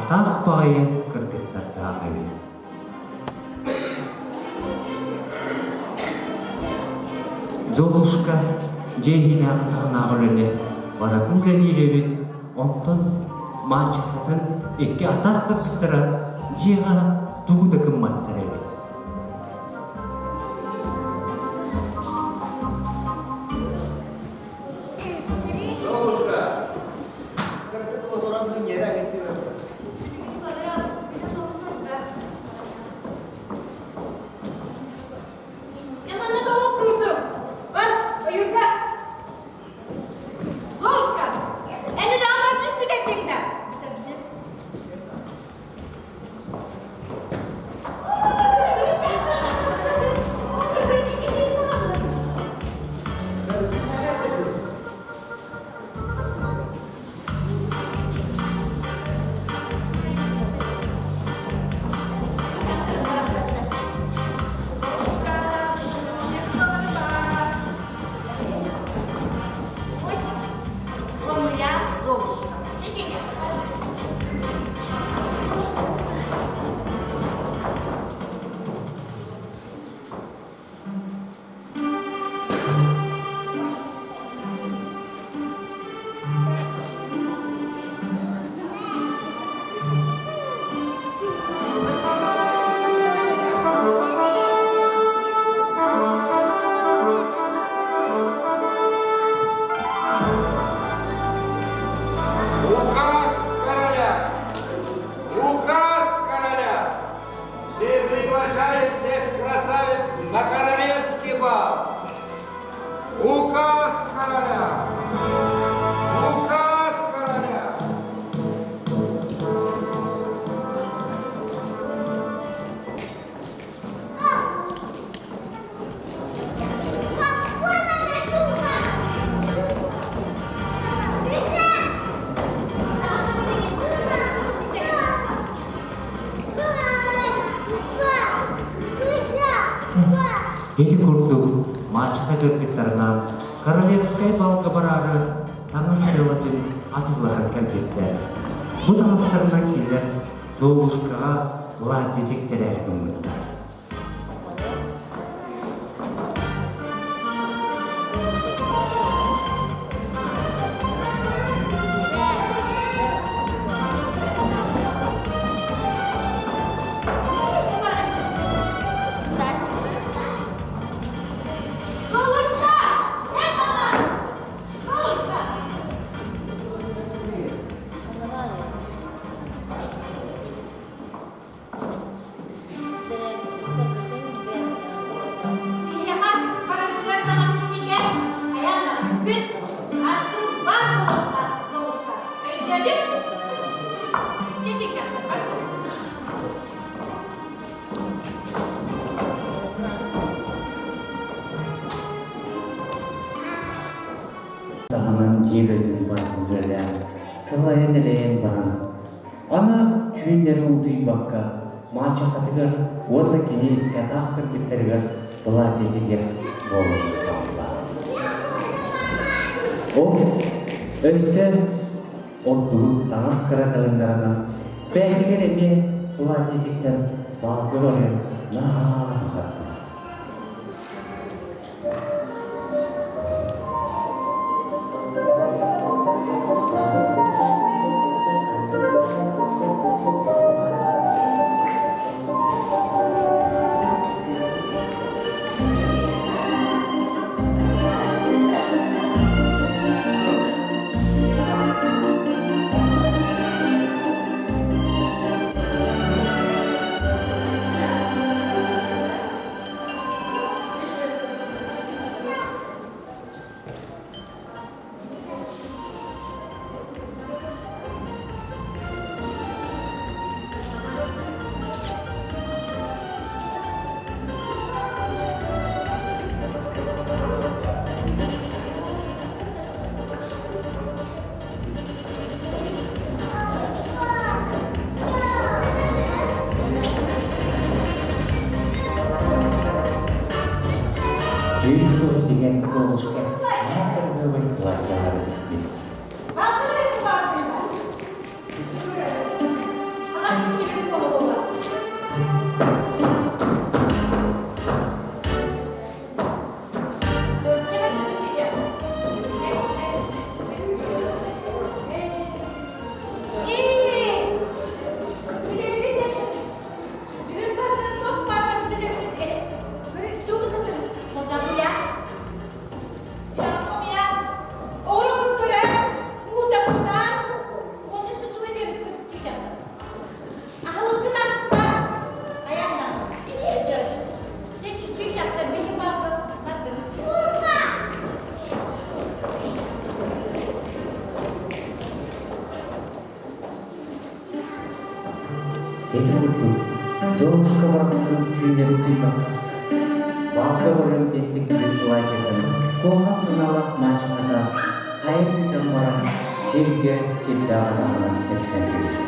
Атаах баҕайы кыргыттардаах эбит. Золушка дьиэ иһинээҕи таһынааҕы үлэни барытын үлэлиир эбит, онтон мачехатын икки атаах кыргыттара дьиэҕэ тугу да гымматтар эбит. Золушка, кыргыт олорон ньэрэ Манна тоҕуттуурдук. Бар, ойуурга. Золушка, эн үлэҕин барытын бүтэрдиҥ да? Бүтэрдим. Указ короля! Указ короля! Все приглашает всех красавиц на королевский бал! Указ короля! Указ короля! Ити курдук мачеха кыргыттарынан королевскай балга бараары таҥас бөҕөтүн атыылаһан кэлбиттэр. Бу таҥастарынан кинилэр Золушкаҕа платье тиктэрээри гыммыттар. Золушка! Эй, мама! Золушка! Киһиэхэ харахтыгар таҥаспыт тигэр, хайаан күн асылбат буолуохтаах, Золушка. Өйдөөтүҥ? Чэ-чэ-чэ, Таһынан дьиэ үлэтин барытын үлэлээн, сылайан-элэйэн баран, аны түүннэри утуйбакка, маачахатыгар уонна кини икки атаах кыргыттарыгар платьетигэр буолан хаалла. Ол өссө ордугун таҥас кыраталыннарынан бэйэтигэр эмиэ платьетиттэн баалга барыан наһаа баҕарда. Золушка барахсан түүннэри утуйбакка, баалга барыам диэн тикпит платьетын куһаҕан санаалаах мачехата хайа ыытан баран сиргэ кирдээх атаҕынан тэпсэн кэбистэ.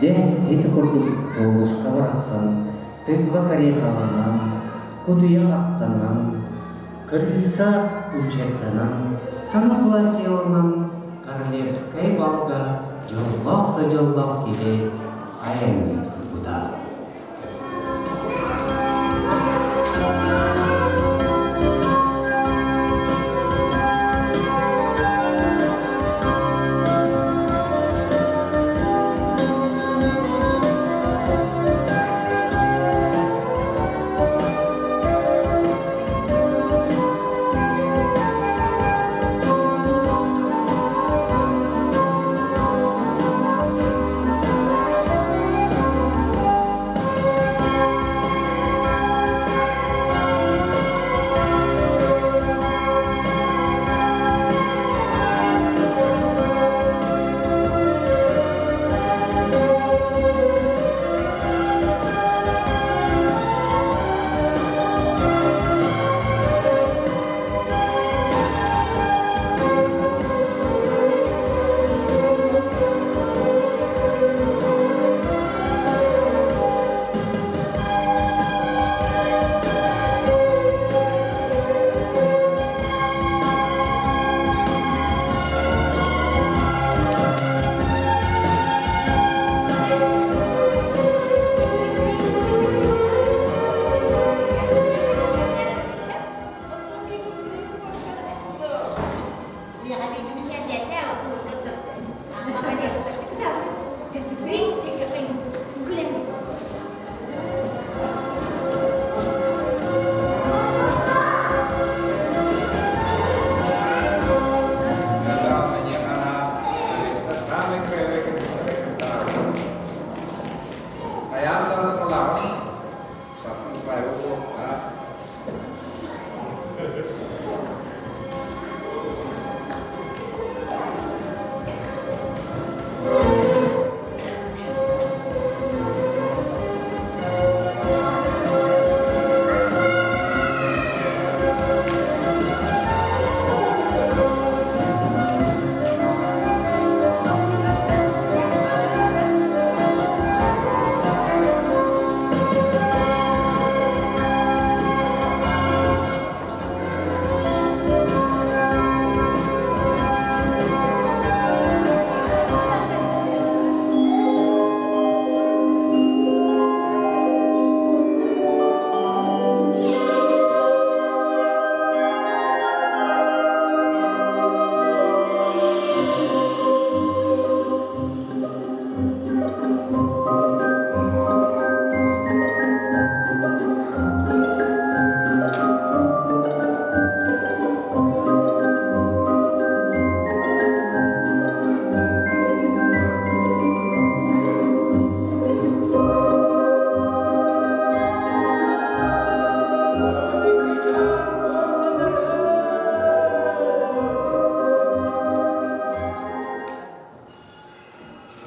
Дьэ, ити курдук Золушка барахсан тыква кареталанан, кутуйах аттанан, кырыыса учеттанан, саҥа платьеланан королевскай балга дьоллоох да дьоллоох киһи айанныы турбута.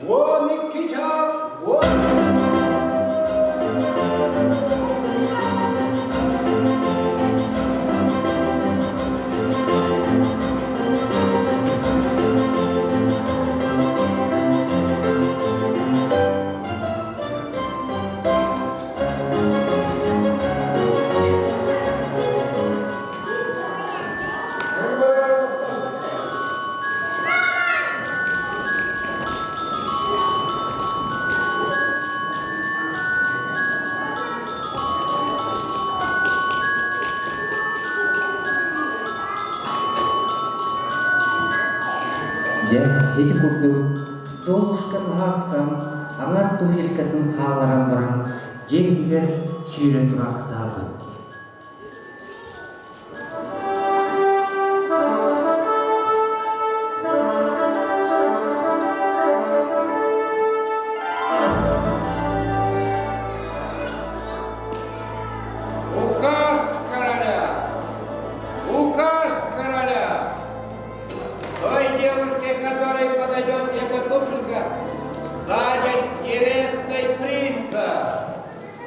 12 чаас уон Дьэ, ити курдук Золушка наһаа аҥар туфелькатын хаалларан баран дьиэтигэр сүүрэ тураахтаабыт. Указ короля! Указ короля! Той девушке, которой подойдет эта туфелька, станет невестой принца!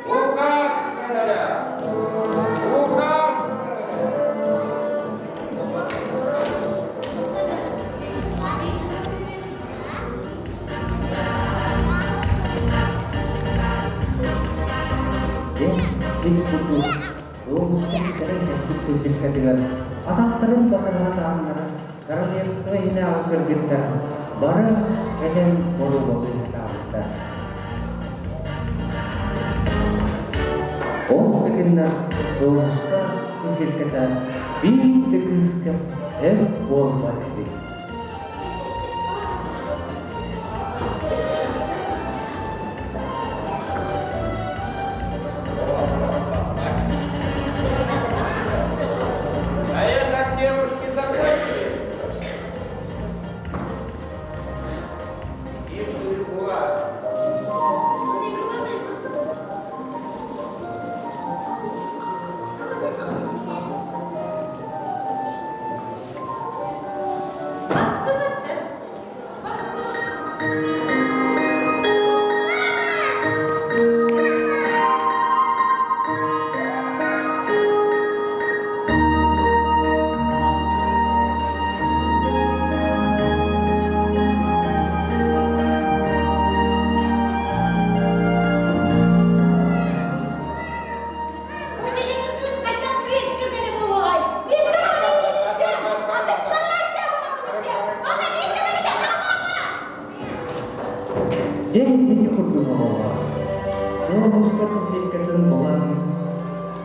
Указ короля! Указ короля! Дьэ, ити курдук Золушка ситэрэн кэспит туфелькатыгар атахтарын батарыһа таһыннара королевство иһинээҕи кыргыттар бары кэлэн боруобалыы сатаабыттар. Ол да гыннар Золушка туфельката биир да кыыска өр буолбат эбит. А это девушки закончили. Бу чэчэҥи кыыс хайдах принц кэргэнэ буолуоҕай? Мин кыһаллыыбын атын Дьэ, ити курдук оҕолор, Золушка туфелькатын булан,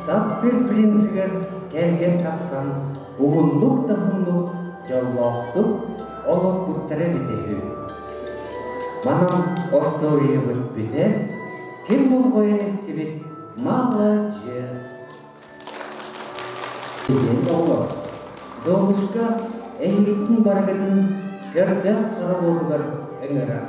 таптыыр принцигэр кэргэн тахсан, уһуннук да уһуннук дьоллоохтук олорбуттара эбитэ үһү. Манан остуоруйабыт бүтэр, ким болҕойон истибит маладьыас. Диэн оҕолор, Золушка эһигиттэн барыгытын көрдөөх хоробуотугар ыҥырар.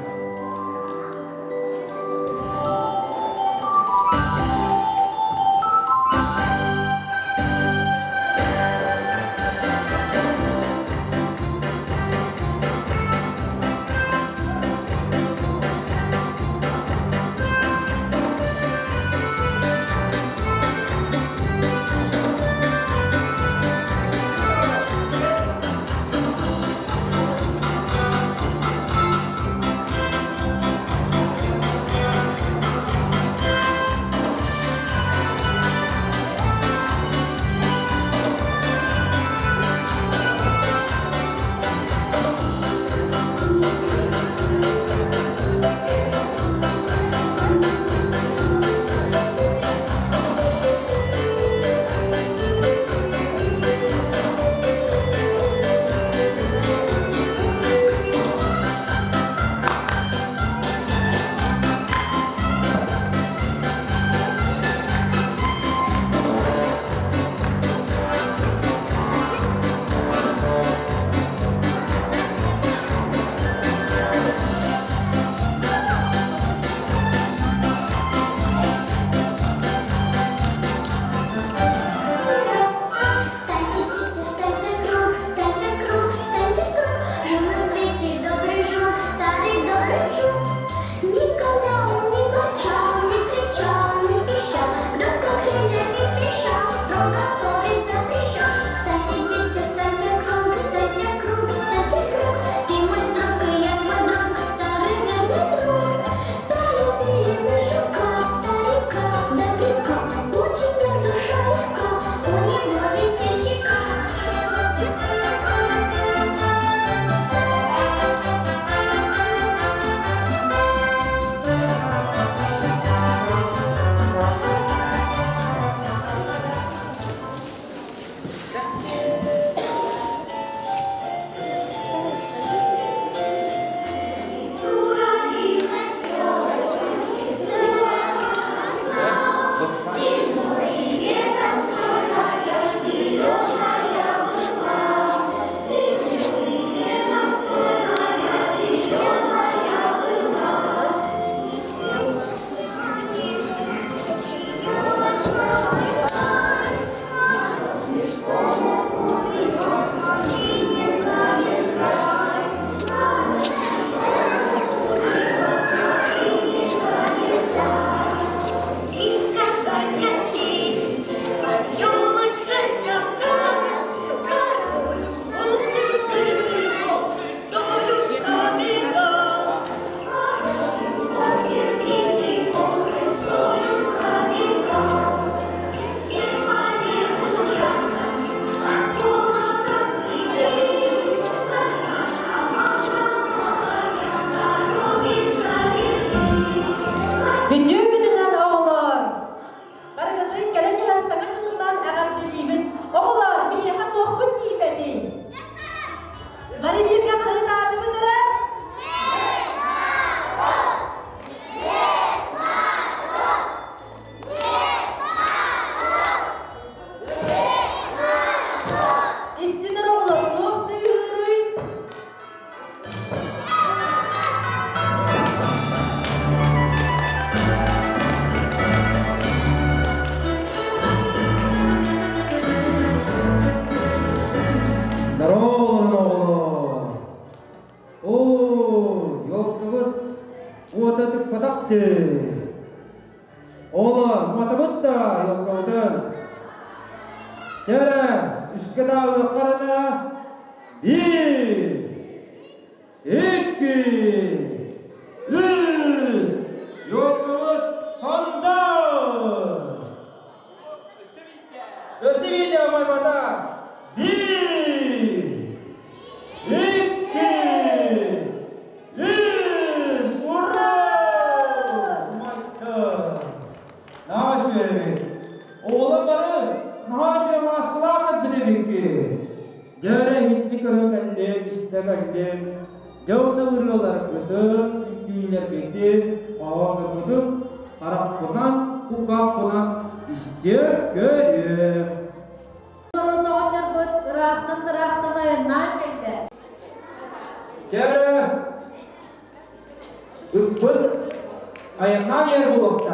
Ыллаабыаххарана биир, икки, үс, Йокубут сандал! Өссө биирдэ умайбата. Биир, икки, үс, ура! Умайда. Наһаа үчүгэй Оҕолор бары наһаа үчүгэй мааскалаах кэлбит эбиккит. Дьэ эрэ иһитти көрө кэллим, истэ кэллим. Дьэ уонна ырыаларгытын, үҥкүүлэргитин, хоһоонноргутун харахпынан, кулгаахпынан истиэ көрүөм. Моруос оҕонньорбут ыраахтан-ыраахтан айаннаан кэллэ. Дьэ эрэ, ыппыт айаннаан иһэр буолуохтаах.